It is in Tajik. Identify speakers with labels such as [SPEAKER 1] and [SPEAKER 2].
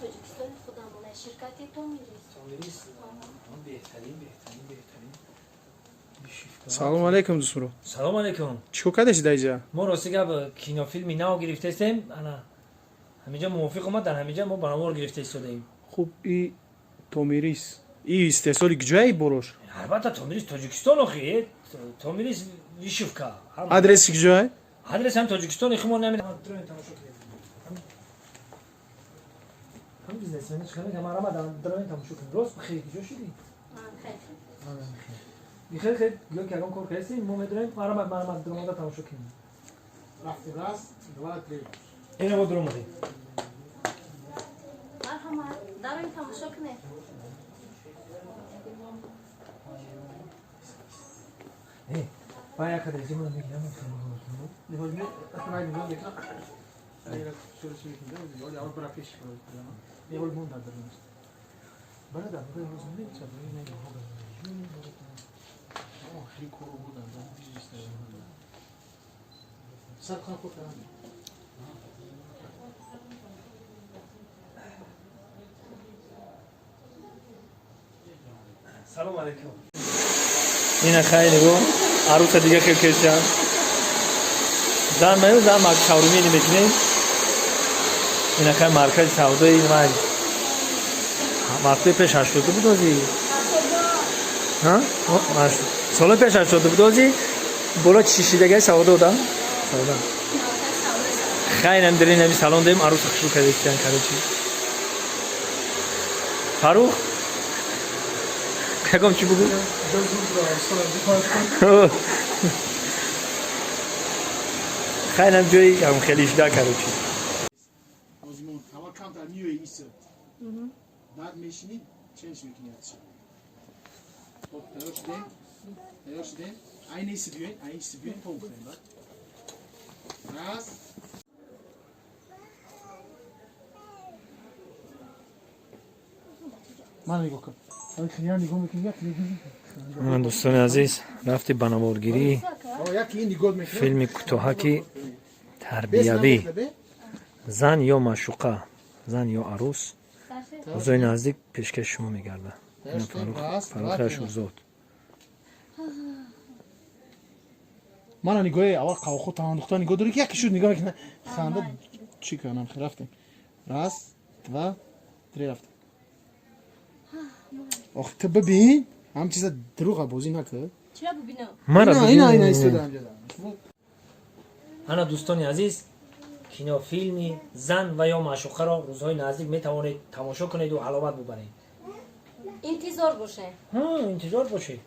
[SPEAKER 1] Тоҷикистони худамона, ширкати Томирис.
[SPEAKER 2] Томирис. Беҳтарин, беҳтарин, беҳтарин.
[SPEAKER 3] Салом алейкум, дӯстмуро.
[SPEAKER 2] Салом алейкум.
[SPEAKER 3] Чӣ кор кардеси дар иҷа?
[SPEAKER 2] Мо, рости гап, кинофилми нав гирифтаистем. Ана ҳаминҷа мувофиқ омад, дар ҳаминҷа мо ба навор гирифта истодаем.
[SPEAKER 3] Хуб, и Томирис и истеҳсоли куҷояи борош?
[SPEAKER 2] Албатта, Томирис Тоҷикистон охи. Томирис вышивка.
[SPEAKER 3] Адреси куҷояй?
[SPEAKER 2] Адрес ҳам Тоҷикистон химон. Тамошо кунем. Ҳам бизнесмени чӣ мекунам, марама дароем, тамошо кунем. Рост, хеле куҷо шудӣ? Бихел, хел гӯё ки ягон кор кардастем, мо медонем. Марама, марама, даромада тамошо кунем.
[SPEAKER 4] Рафтем, раз, два, три.
[SPEAKER 2] Ина мо даромадем.
[SPEAKER 1] Марҳамат, дароем, тамошо кунем.
[SPEAKER 2] Ба як адреси ман мегирам. Салом алейкум. Ина хай нигоҳ, аруса дига хел кешам. Зан маю, зан мак шаурмени мекунем. Ина хай маркази савдои ман. Вақти пеш 80 буд ози. Ҳа? Соли пеш 80 буд ози. Боло чишидагаи савдо да? Савдо. Хай нам дирин ами салон дем, аруса хушрӯ кардистиян, короче. Фарух? Ягон чӣ бугӯ? Хай нам ҷои ям хеле шуда, короче.
[SPEAKER 4] Озмон аввал камтар миёи иса, баъд мешинӣ, ченж мекунӣ ятша. Хоб, тайёр шудем, тайёр шудем. Айни иси биёен, айни иси биёен, то уфтем. Баъд раз. Ман нигоҳ кун, нигоҳ мекунӣ, як.
[SPEAKER 2] Ман, дӯстони азиз, рафти ба наворгирӣ
[SPEAKER 4] Яки ин нигоҳ мекунӣ.
[SPEAKER 2] Филми кӯтоҳаки тарбиявӣ «Зан ё маъшуқа, зан ё арӯс» рӯзои наздик пешкаши шумо мегардад. Фаррух Ашурзод.
[SPEAKER 4] Мана нигоҳи аввал, қавохо таандухта нигоҳ дорӣ, ки яке шуд, нигоҳ мекунад, ханда чӣ кунам. Рафтем, раз, два, три, рафтем. Ох, ту бибин, ҳам чиза дурӯға бозӣ накар.
[SPEAKER 1] Чира бубинам?
[SPEAKER 2] Мара.
[SPEAKER 4] Ина, ина истода ҳамҷода.
[SPEAKER 2] Ана, дӯстони азиз, кинофилми «Зан ва ё маъшуқаро» рӯзҳои наздик метавонед тамошо кунеду ҳаловат бубаред.
[SPEAKER 1] Интизор бошед.
[SPEAKER 2] Интизор бошед.